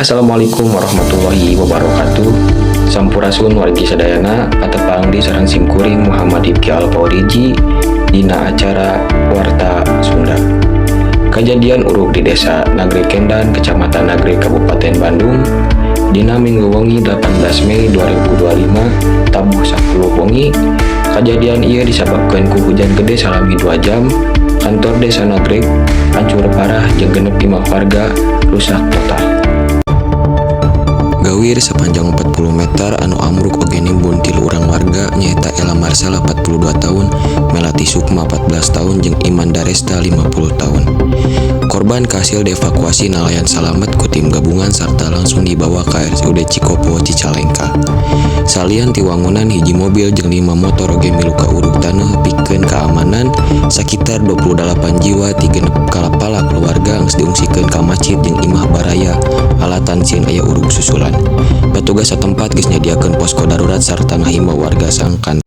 Assalamualaikum warahmatullahi wabarakatuh. Sampurasun wargi sadayana, patepang deui sareng simkuring Muhammad Ibki Alfauriji dina acara Warta Sunda. Kajadian urug di Desa Nagreg Kendan, Kecamatan Nagreg, Kabupaten Bandung, dina Minggu wengi 18 Mei 2025 tabuh 10 wengi. Kajadian ieu disababkeun ku hujan gede salami 2 jam. Kantor Desa Nagreg hancur parah jeung 6 imah warga rusak total. Gawir sepanjang 40 meter anu amruk oge nimbun tilu urang warga, nyaeta Ella Marsala 42 tahun, Melati Sukma 14 tahun, jeung Iman Daresta 50 tahun. Korban kahasil dievakuasi nalayan salamet ku tim gabungan sarta langsung dibawa ke RSUD Cikopo, Cicalengka. Salian ti wangunan, hiji mobil jeung 5 motor oge milu kaurug taneuh. Pikeun keamanan, sakitar 28 jiwa ti 6 kalapala keluarga geus diungsikeun ka masjid jeung imah baraya alatan sieun aya urug susulan. Petugas satempat geus nyadiakeun posko darurat sarta ngahimbau warga sangkan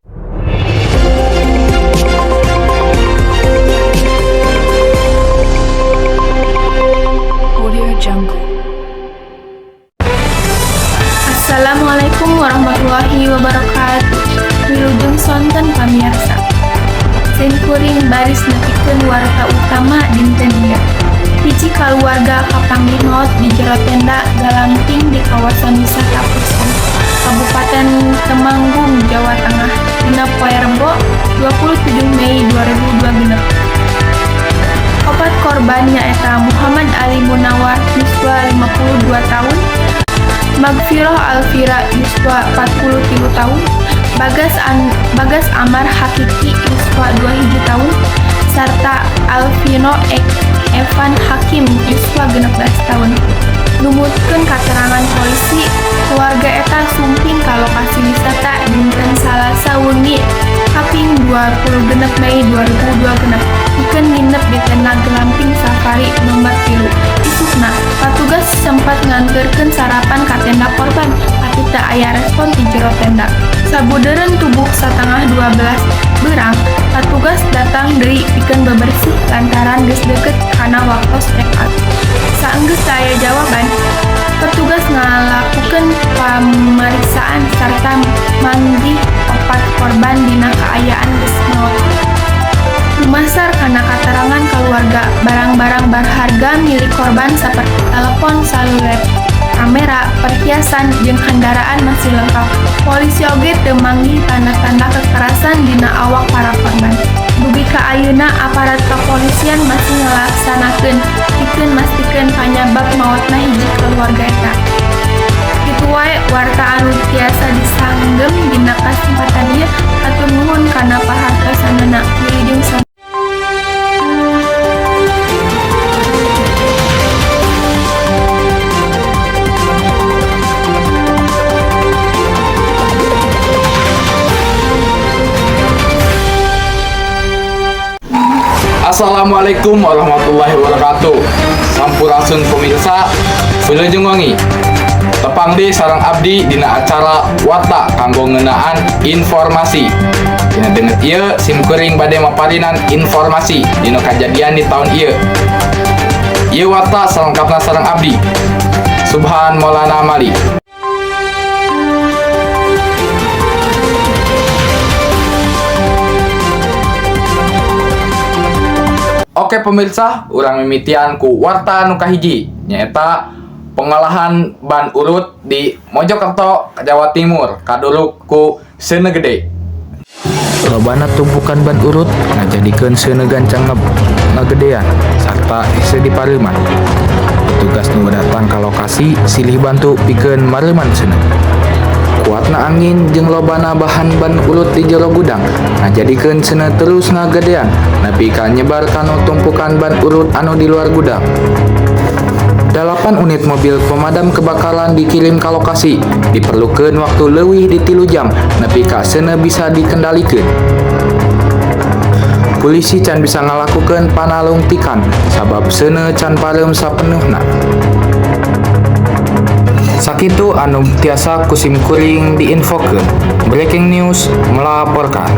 Audio Jungle. Assalamualaikum warahmatullahi wabarakatuh. Wilujeng sonten, pamirsa. Simkuring baris nepikeun warta utama dinten ieu. Hiji kaluarga kapanggih maot di jero tenda glamping di kawasan wisata Pucung, Kabupaten Temanggung, Jawa Tengah, dina poe Rebo 27 Mei 2026. Opat korban nyaeta Muhammad Ali Munawar yuswa 52 tahun, Magfiroh Alfira yuswa 43 tahun, Bagas Amar Hakiki yuswa 21 tahun, sarta Alvino Evan Hakim yuswa 16 tahun. Numutkeun katerangan polisi, keluarga eta sumping ka lokasi wisata dinten Salasa wengi kaping 26 Mei 2026 pikeun nginep di tenda glamping safari nomor 3. Isukna, patugas sempat nganterkeun sarapan ka tenda korban, tapi teu aya respon ti jero tenda. Sabudeureun tubuh 11.30 beurang, patugas datang deui pikeun bebersih lantaran geus deukeut kana waktos check out. Saenggeus teu aya jawaban, petugas ngalakukeun pamariksaan sarta manggih opat korban dina kaayaan geus maot. Dumasar kana katerangan keluarga, barang-barang berharga milik korban seperti telepon seluler, kamera, perhiasan, jeung kendaraan masih lengkap. Polisi oge teu manggih tanda-tanda kekerasan dina awak para korban. Dugi ka ayeuna aparat kepolisian masih ngalaksanakeun pikeun mastikeun panyabab maotna hiji keluarga eta. Kitu wae warta anu tiasa disanggem dina kasempatan ieu. Hatur nuhun kana pahartosanana. Wilujeng sonten. Assalamualaikum warahmatullahi wabarakatuh. Sampurasun, pemirsa. Wilujeng wengi. Tepang deui sareng abdi dina acara Warta kanggo ngeunaan informasi. Dina dinten ieu simkuring bade maparinan informasi dina kajadian di tahun ieu. Ieu warta salengkapna sareng abdi, Subhan Maulana Mali. Oke pemirsa, urang mimitian ku warta nu kahiji, nyaeta pengolahan ban urut di Mojokerto, Jawa Timur, kaduruk ku seuneu gede. Lobana tumpukan ban urut ngajadikeun seuneu gancang ngagedean sarta hese dipareuman. Petugas nu datang ka lokasi silih bantu pikeun mareuman seuneu. Kuatna angin jeung lobana bahan ban urut di jero gudang ngajadikeun seuneu terus ngagedean nepi ka nyebar kana tumpukan ban urut anu di luar gudang. 8 unit mobil pemadam kebakaran dikirim ka lokasi, diperlukeun waktu leuwih di 3 jam nepi ka seuneu bisa dikendalikeun. Polisi can bisa ngalakukeun panalungtikan sabab seuneu can pareum sapenuhna. Sakitu anu tiasa ku simkuring diinfokeun. Breaking News melaporkan.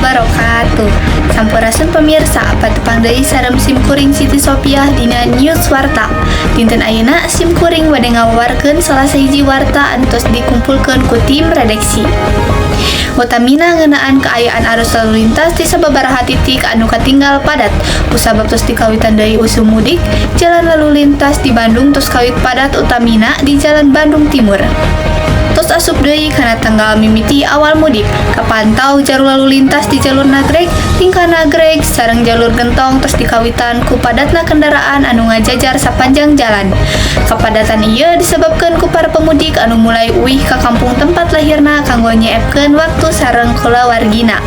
Wabarakatuh. Sampurasun pemirsa, patepang deui sareng sim kuring Siti Sopiah dina News Warta. Dinten ayeuna sim kuring bade ngawawarkeun salah sahiji warta anu tos dikumpulkeun ku tim redaksi. Utamina ngeunaan kaayaan arus lalu lintas di sababaraha titik anu katinggal padat. Kusabab tos dikawitan deui usum mudik, jalan lalu lintas di Bandung tos kawit padat, utamina di Jalan Bandung Timur. Tos asup deui kana tanggal mimiti awal mudik, kapantau jalur lalu lintas di jalur Nagreg, Lingkar Nagreg, sareng jalur Gentong tos dikawitan ku padatna kendaraan anu ngajajar sapanjang jalan. Kapadatan ieu disebabkeun ku para pemudik anu mulai uih ka kampung tempat lahirna kanggo nyeepkeun waktu sareng kulawargina.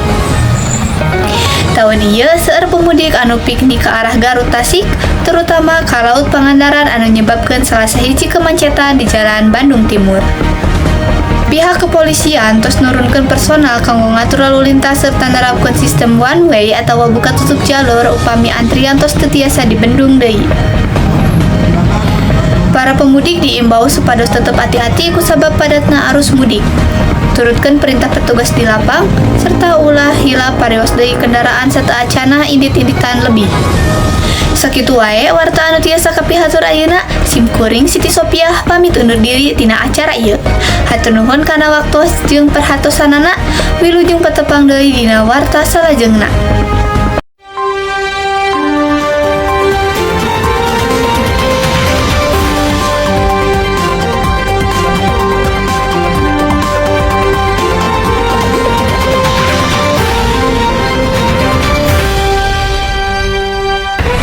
Tahun ieu seueur pemudik anu piknik ke arah Garut, Tasik, terutama ka Laut Pangandaran anu nyebabkeun salah sahiji kemacetan di Jalan Bandung Timur. Pihak kepolisian tos nurunkeun personal kanggo ngatur lalu lintas serta nerapkeun sistem one way atau buka tutup jalur upami antrian tos teu tiasa dibendung deui. Para pemudik diimbau supados tetep hati-hati kusabab padatna arus mudik. Turutkeun perintah petugas di lapang serta ulah hilap parios deui kendaraan sateuacanna indit-inditan lebih. Sakitu wae warta anu tiasa kapihatur ayeuna. Sim kuring Siti Sopiah pamit undur diri tina acara ieu. Hatur nuhun kana waktos jeung perhatosanana. Wilujeng patepang deui dina warta salajengna.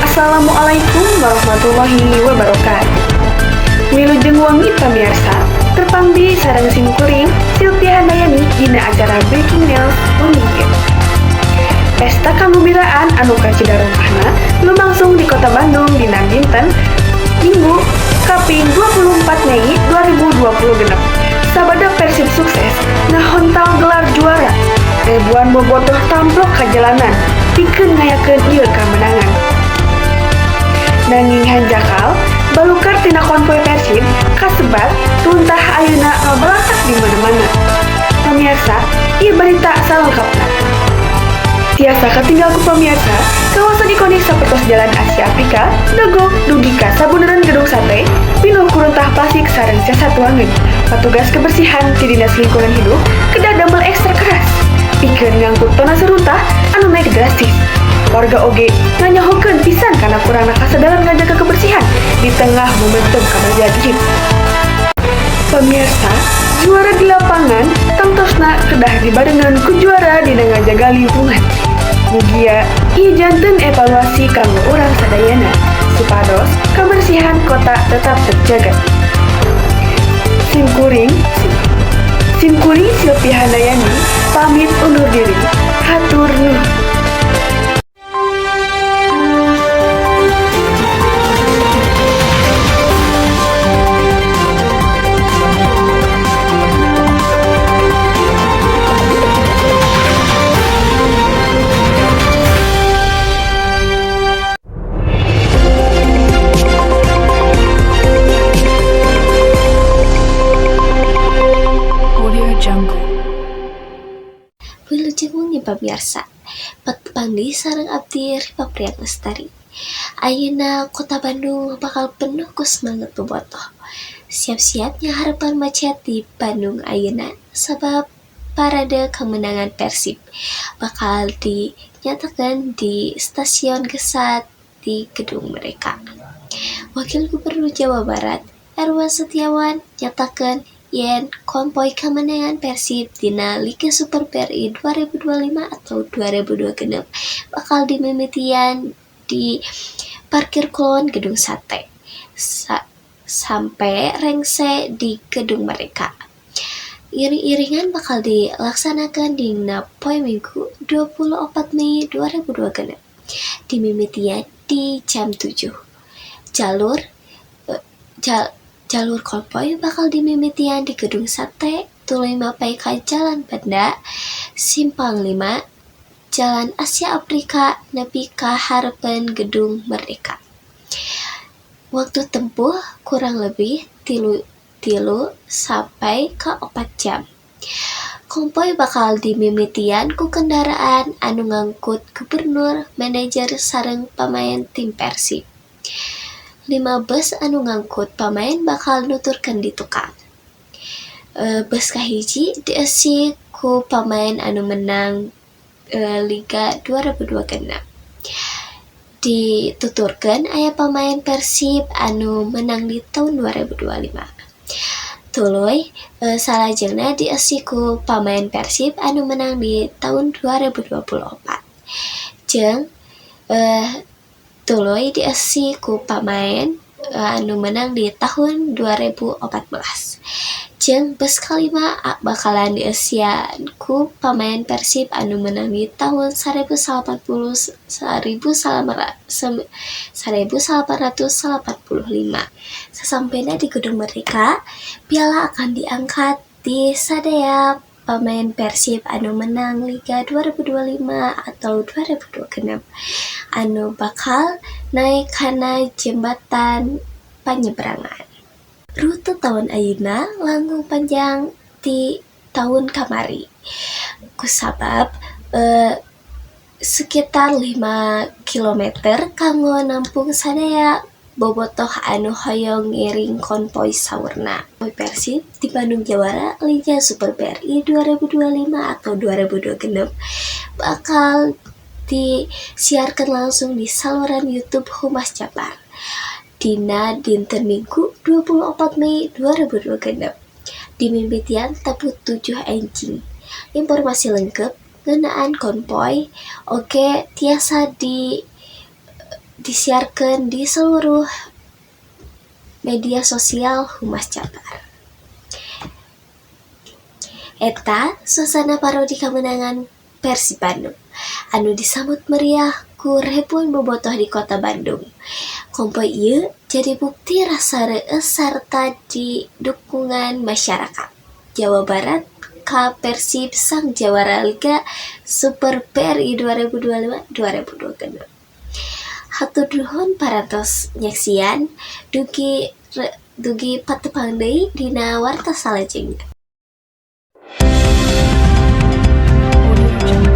Assalamualaikum warahmatullahi wabarakatuh. Wilujeng wengi pamirsa, tepang deui sareng sim kuring Silvia Handayani dina acara Breaking News wengi ieu. Pesta kagumbiraan anu kacida runtahna lumangsung di Kota Bandung dina dinten Minggu kaping 24 Mei 2026. Sabada Persib sukses ngahontal gelar juara, ribuan bobotoh tamplok ka jalanan pikeun ngayakeun ieu kamenangan. Nanging hanjakal, balukar tina konvoy Persib kasebat runtah ayeuna ngabalatak di mana-mana. Pemirsa, ieu berita salengkapna. Tiasa katinggal ku pemirsa, kawasan ikonik sapertos Jalan Asia Afrika, Dago, dugi ka sabunderan Gedung Sate, pinuh ku runtah plastik sareng sesa tuangan. Petugas kebersihan ti Dinas Lingkungan Hidup kedah damel ekstra keras pikeun ngangkut tonase runtah anu naik drastis. Warga oge nganyahokeun pisan kana kurangna kasadaran ngajaga kebersihan di tengah momentum kemerdekaan ieu. Pemirsa, juara di lapangan tangtosna kedah dibarengan ku juara dina ngajaga lingkungan. Mugia ieu janten evaluasi kanggo urang sadayana supados kebersihan kota tetap terjaga. Sim kuring Silvi Handayani pamit undur diri. Hatur nuhun. Audio Jungle. Wilujeng wengi pamirsa, patepang deui sareng abdi Rifa Priat Lestari. Ayeuna Kota Bandung bakal penuh ku semangat bobotoh. Siap-siap nyanghareupan macet di Bandung ayeuna sabab parade kemenangan Persib bakal dinyatakan di Stasiun Gesat di Gedung Merdeka. Wakil Gubernur Jawa Barat Erwan Setiawan nyatakan yen konvoy kemenangan Persib dina Liga Super BRI 2025 atau 2026 bakal dimimitian di parkir kulon Gedung Sate sampai rengse di Gedung Merdeka. Iring-iringan bakal dilaksanakan dina poe Minggu 24 Mei 2026 dimimitian di jam 7. Jalur konvoy bakal dimimitian di Gedung Sate tuluy mapay ka Jalan Banda, Simpang 5, Jalan Asia Afrika nepi ka hareupeun Gedung Merdeka. Waktu tempuh kurang lebih 3 sampai ke 4 jam. Konvoi bakal dimimitian ku kendaraan anu ngangkut gubernur, manajer sareng pamain tim Persib. Lima bus anu ngangkut pamain bakal nuturkeun di tukang. Bus kahiji dieusi ku pamain anu menang Liga 2026. Dituturkeun aya pamain Persib anu menang di tahun 2025. Tuluy salajengna dieusi ku pamain Persib anu menang di tahun 2024. Jeung tuluy dieusi ku pamain anu menang di tahun 2014. Jeung bus kalima bakalan dieusian ku pamain Persib anu menang di tahun 1885. Sasampena di Gedung Merdeka, piala akan diangkat di sadaya pamain Persib anu menang Liga 2025 atau 2026 anu bakal naik kana jembatan panyeberangan. Rute tahun ayeuna langkung panjang ti tahun kamari kusabab sekitar 5 km kanggo nampung sadaya bobotoh anu hoyong ngiring konvoi saurna. Konvoi Persib di Bandung jawara Liga Super BRI 2025 atau 2026 bakal disiarkan langsung di saluran YouTube Humas Jabar dina dinten Minggu 24 Mei 2026 dimimitian tabuh 7 enjing. Informasi lengkap ngeunaan konvoi oge tiasa disiarkan di seluruh media sosial Humas Jabar. Eta suasana parodi kemenangan Persib Bandung anu disambut meriah ku ribuan bobotoh di kota Bandung. Konvoi ieu jadi bukti rasa reueus sarta di dukungan masyarakat Jawa Barat ka Persib sang jawara Liga Super BRI 2025-2026. Hatur nuhun parantos nyaksian, dugi patepang deui dina warta salajengna. Audio Jungle. Audio Jungle.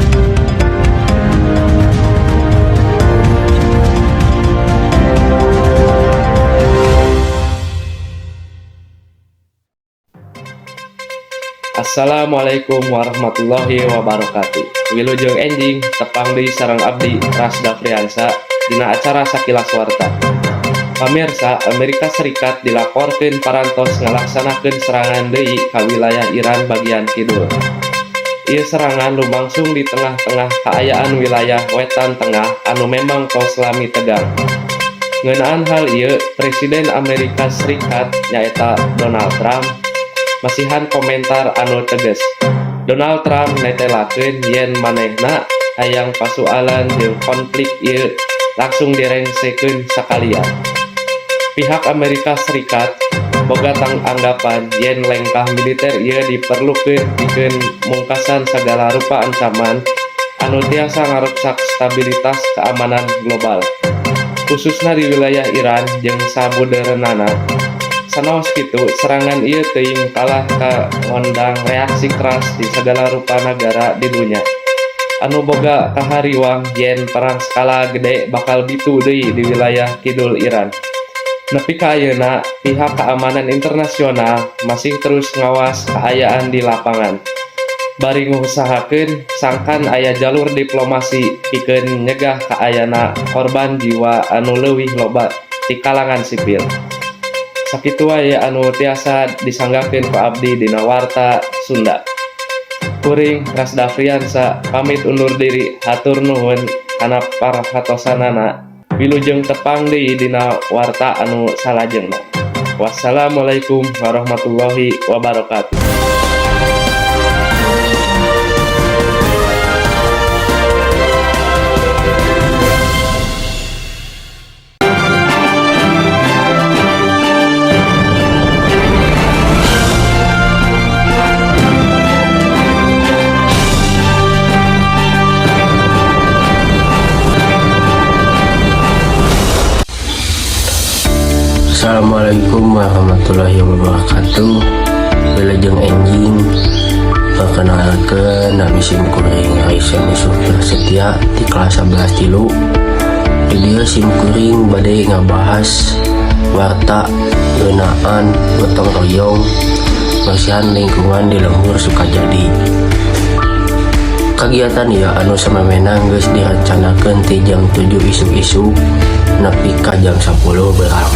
Assalamualaikum warahmatullahi wabarakatuh. Wilujeng enjing, tepang deui sareng abdi Rasda Friansa dina acara Sakilas Warta. Pamirsa, Amerika Serikat dilaporkeun parantos ngalaksanakeun serangan deui ka wilayah Iran bagian kidul. Ieu serangan lumangsung di tengah-tengah kaayaan wilayah Wetan Tengah anu memang tos lami tegang. Ngeunaan hal ieu, Presiden Amerika Serikat nyaeta Donald Trump masihan komentar anu tegas. Donald Trump netelakeun yen manehna hayang pasualan jeung konflik ieu langsung direngsekeun sakalian. Pihak Amerika Serikat boga tanggapan yen lengkah militer ieu diperlukeun pikeun mungkasan sagala rupa ancaman anu tiasa ngaruksak stabilitas keamanan global, khususna di wilayah Iran jeung sabudeureunana. Sanaos kitu, serangan ieu teuing kalah ka ngondang reaksi keras di sagala rupa nagara di dunya anu boga kahariwang yen perang skala gede bakal bitu deui di wilayah kidul Iran. Nepi ka ayeuna, pihak keamanan internasional masih terus ngawas kaayaan di lapangan, bari ngusahakeun sangkan aya jalur diplomasi pikeun nyegah kaayana korban jiwa anu leuwih loba di kalangan sipil. Sakitu wae anu tiasa disanggakeun ku abdi dina Warta Sunda. Kuring Rasda Friansa pamit undur diri, hatur nuhun kana parhatosanana. Wilujeng tepang deui dina warta anu salajengna. Wassalamualaikum warahmatullahi wabarakatuh. Audio Jungle. Assalamualaikum warahmatullahi wabarakatuh. Wilujeng enjing. Perkenalkan, nami sim kuring Raisa Yusuf Prasetya di kelas 11 tilu. Di dieu sim kuring bade ngabahas warta ngeunaan gotong royong bersihan lingkungan di lembur Sukajadi. Kegiatan ieu anu samemehna geus direncanakeun ti jam 7 isuk-isuk nepi ka jam 10 berang.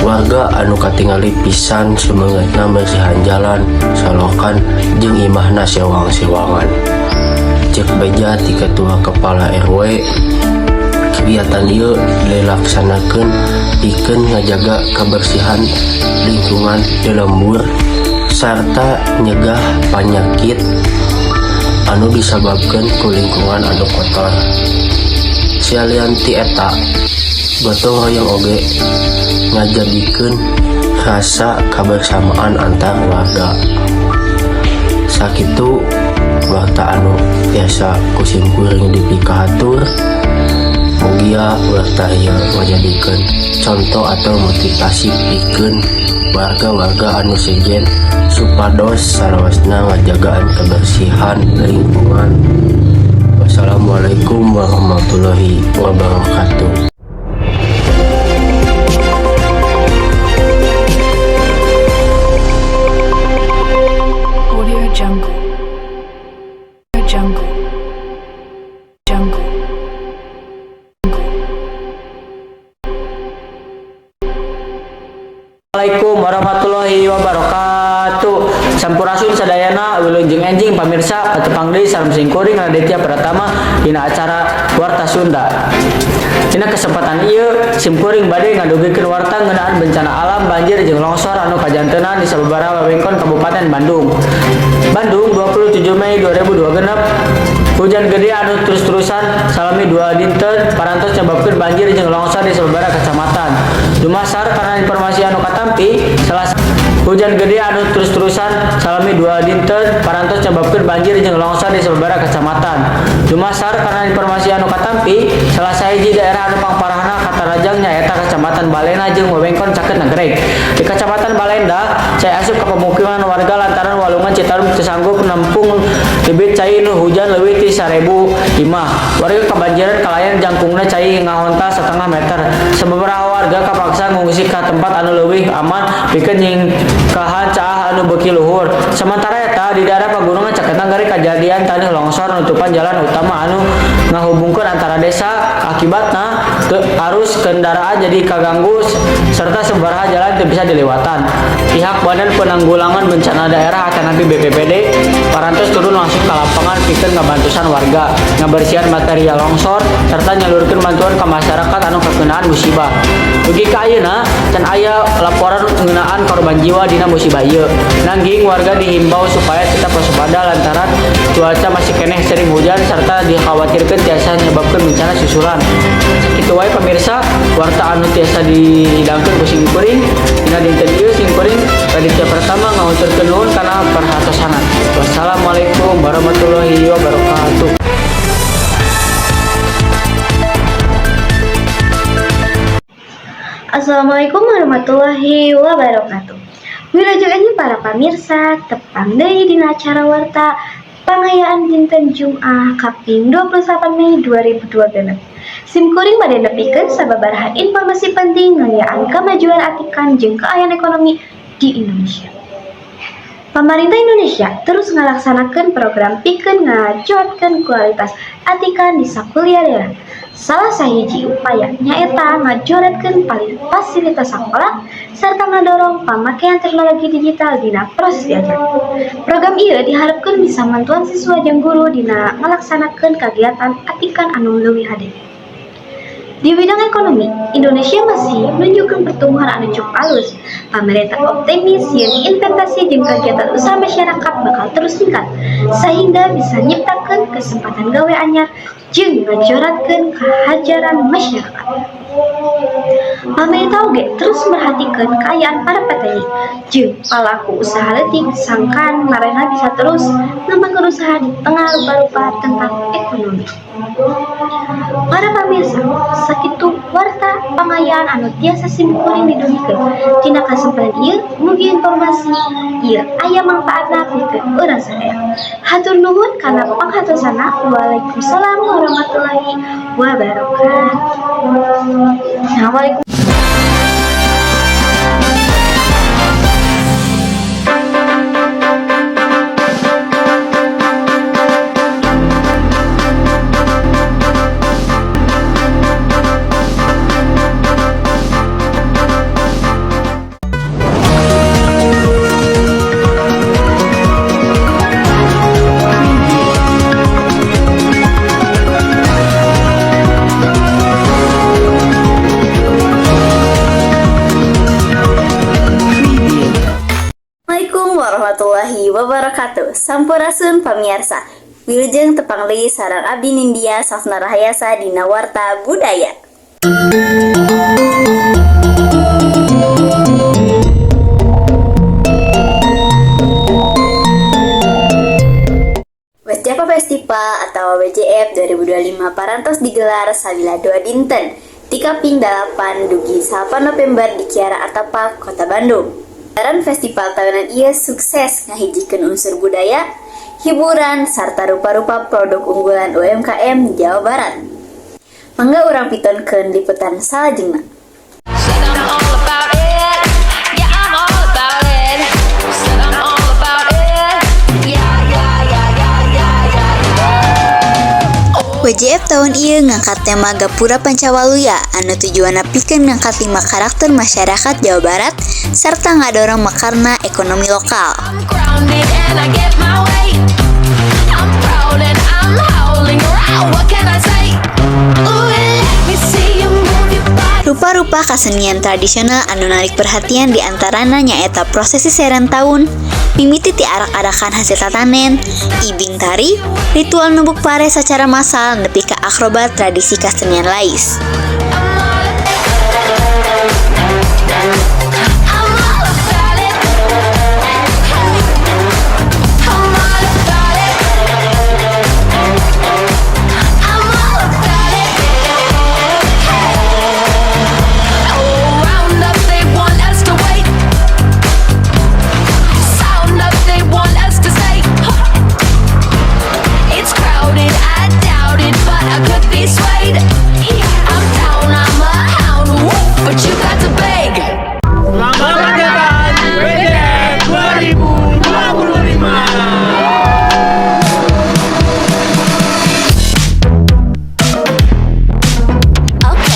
Warga anu katingali pisan sumeungeutna bersihan jalan, solokan, jeung imahna sewang-sewangan. Cek beja ti ketua kepala RW, kegiatan ieu dilaksanakeun pikeun ngajaga kebersihan lingkungan di lembur sarta nyegah panyakit anu disababkeun ku lingkungan anu kotor. Salian ti eta, gotong royong oge ngajadikeun rasa kabersamaan antar warga. Sakitu warta anu tiasa ku sim kuring dipikahatur. Mugia warta ieu ngajadikeun contoh atau motivasi pikeun warga-warga anu sejen supados salawasna ngajagaan kebersihan lingkungan. Wassalamualaikum warahmatullahi wabarakatuh. Audio Jungle. Jungle. Jungle. Assalamualaikum warahmatullahi wabarakatuh. Sampurasun sadayana, wilujeng enjing pamirsa, patepang deui sareng simkuring Raditya Pratama dina acara Warta Sunda. Dina kesempatan ieu simkuring bade ngadugikeun warta ngeunaan bencana alam banjir jeung longsor anu kajantenan di sababaraha wewengkon Kabupaten Bandung. Bandung, 27 Mei 2026. Hujan gede anu terus-terusan salami 2 dinten parantos nyebabkeun banjir jeung longsor di sababaraha kecamatan. Dumasar kana informasi anu katampi, salah hujan gede anu terus-terusan salami 2 dinten parantos nyebabkeun banjir jeung longsor di sababaraha kecamatan. Dumasar kana informasi anu katampi, salah sahiji daerah anu pangparahna katarajang nyaeta Kecamatan Baleendah jeung wewengkon caket Nagreg. Di Kecamatan Baleendah, cai asup ka pemukiman warga lantaran walungan Citarum teu sanggup nampung debit cai nu hujan leuwih ti 1000 imah. Warga kabanjiran kalayan jangkungna cai ngahontal setengah meter. Sababaraha warga kapaksa ngungsi ka tempat anu leuwih aman pikeun nyingkahan caah anu beuki luhur. Samantara eta, di daerah pagunungan caket Nagreg, kajadian taneuh longsor nutupan jalan utama anu ngahubungkeun antara desa. Akibatna arus kendaraan jadi kaganggu serta sababaraha jalan teu bisa dilewatan. Pihak Badan Penanggulangan Bencana Daerah atanapi BPBD parantos turun langsung ke lapangan pikeun ngabantosan warga, ngabersihan material longsor serta nyalurkeun bantuan ka masyarakat anu kakeunaan musibah. Dugi ka ayeuna can aya laporan ngeunaan korban jiwa dina musibah ieu. Nanging warga dihimbau supaya tetap waspada lantaran cuaca masih keneh sering hujan serta dikhawatirkeun tiasa nyebabkeun bencana susulan. Sakitu wae pemirsa warta anu tiasa dihidangkeun ku sim kuring dina dinten ieu. Sim kuring Raditya Pratama ngahaturkeun nuhun kana perhatosanana. Wassalamualaikum warahmatullahi wabarakatuh. Assalamualaikum warahmatullahi wabarakatuh. Wilujeng enjing para pamirsa, tepang deui dina acara warta pangayaan dinten Jumat kaping 28 Mei 2026. Sim kuring bade nepikeun sababaraha informasi penting ngeunaan kemajuan atikan jeung kaayaan ekonomi di Indonesia. Pamarentah Indonesia terus ngalaksanakeun program pikeun ngajoatkeun kualitas atikan di sakuliah daerah. Salah sahiji upaya nyaeta ngajoratkeun fasilitas sakola serta ngadorong pamakaian teknologi digital dina proses diajar. Program ieu diharepkeun bisa mantuan siswa jeung guru dina ngalaksanakeun kagiatan atikan anu leuwih hade. Di bidang ekonomi, Indonesia masih nunjukkeun pertumbuhan anu cukup alus. Pamarentah optimis yen investasi jeung kegiatan usaha masyarakat bakal terus ningkat, sehingga bisa nyiptakeun kesempatan gawe anyar jeung ngajoratkeun kahajaran masyarakat. Pamarentah oge terus merhatikeun kaayaan para petani jeung palaku usaha leutik sangkan marehna bisa terus ngembangkeun usaha di tengah rupa-rupa tentang ekonomi. Para pamirsa, sakitu warta pangayaan anu tiasa simkuring didugikeun. Dina kasempatan ieu, mugi informasi ieu aya mangpaatna pikeun urang sadaya. Hatur nuhun kana panghatosana. Waalaikumsalam warahmatullahi wabarakatuh. Assalamualaikum. Assalamualaikum warahmatullahi wabarakatuh. Sampurasun pamirsa. Wilujeng tepang deui sareng abdi Nindya Safna Rahayasa dina Warta Budaya. West Java Festival atau WJF 2025 parantos digelar salila 2 dinten, ti kaping 8 dugi 8 November di Kiara Artha Park, Kota Bandung. Gelaran festival tahunan ieu sukses ngahijikeun unsur budaya, hiburan, sarta rupa-rupa produk unggulan UMKM Jawa Barat. Mangga urang pitonkeun liputan salajengna. Said I'm all about it. Yeah, I'm all about it. Said I'm all about it. Yeah. WJF tahun ieu ngangkat tema Gapura Pancawaluya anu tujuanna pikeun ngangkat lima karakter masyarakat Jawa Barat sarta ngadorong mekarna ekonomi lokal. I'm grounded and I get my way. I'm proud and I'm howling. Row, what can I say? Ooh, let me see you move your body. Rupa-rupa kasenian tradisional anu narik perhatian di antarana nyaeta prosesi seren taun, mimiti ti arak-arakan hasil tatanen, ibing tari, ritual numbuk pare secara massal nepi ka akrobat tradisi kasenian lais. I'm all about it. Hey, I'm all about it. I'm all about it. Hey. Oh, round up, they want us to wait. Sound up, they want us to say. Huh. It's crowded, I doubt it, but I could be swayed. I'm down, I'm a hound, woo, but you got to beg. Selamat datang di WJF 2025. Oke.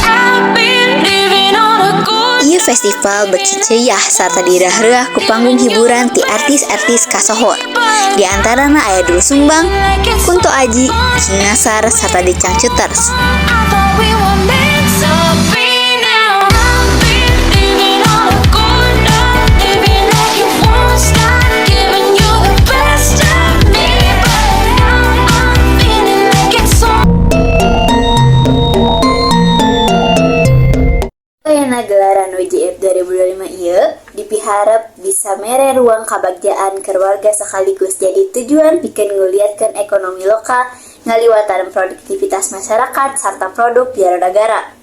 I've been living on a good Ieu festival beuki ceyah sarta dirah-reuah ku panggung hiburan ti artis-artis kasohor. Di antarana aya Doel Sumbang, Kunto Aji, King Nassar, sarta The Changcuters. I thought we were meant to be now. I've been living on a good night, living like you won't stop, giving you the best of me. But now I'm feeling like it's all. Ayana gelaran WJF 2025 ieu dipiharep bisa mere ruang kabagjaan keur warga sekaligus jadi tujuan pikeun nguliatkeun ekonomi lokal ngaliwatan produktivitas masyarakat sarta produk jero nagara.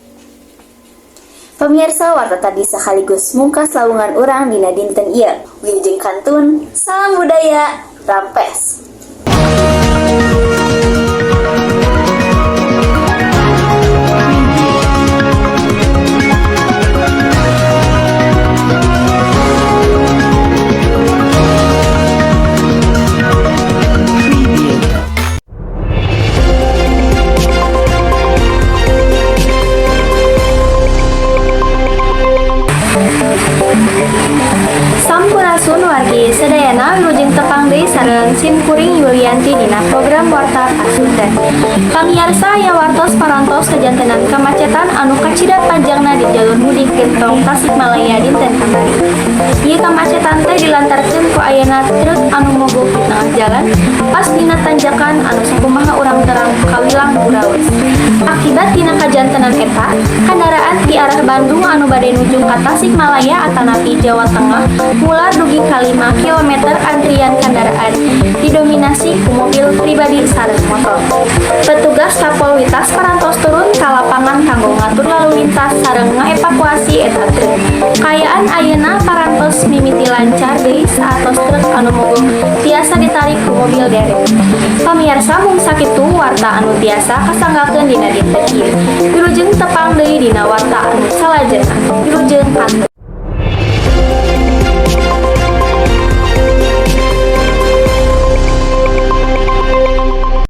Pemirsa, warta tadi sekaligus mungkas lawungan urang dina dinten ieu. Wilujeng kantun, salam budaya, rampes. Sampurasun wargi sadayana, wilujeng tepang deui sareng simkuring Yulianti dina program Warta Pasundan. Pamiarsa, aya wartos parantos kajantenan kamacetan anu kacida panjangna di jalur mudik Gentong Tasikmalaya dinten kamari. Ciri kamacetan teh dilantarkeun ku ayana truk anu mogok di tengah jalan pas dina tanjakan anu sakumaha urang terang kawilang burawes. Akibat tina kajantenan eta, kendaraan ti arah Bandung anu bade nuju ka Tasikmalaya atanapi Jawa Tengah mular dugi ka 5 km. Antrian kendaraan didominasi ku mobil pribadi sareng motor. Petugas Satpol Lintas parantos turun ka lapangan kanggo ngatur lalu lintas sareng ngaevakuasi eta truk. Kaayaan ayeuna parantos mimiti lancar deui saatos truk anu mogok tiasa ditarik ku mobil derek. Pamiarsa, mung sakitu warta anu tiasa kasanggakeun dina dinten ieu. Wilujeng tepang deui dina warta anu salajengna. Wilujeng kantos.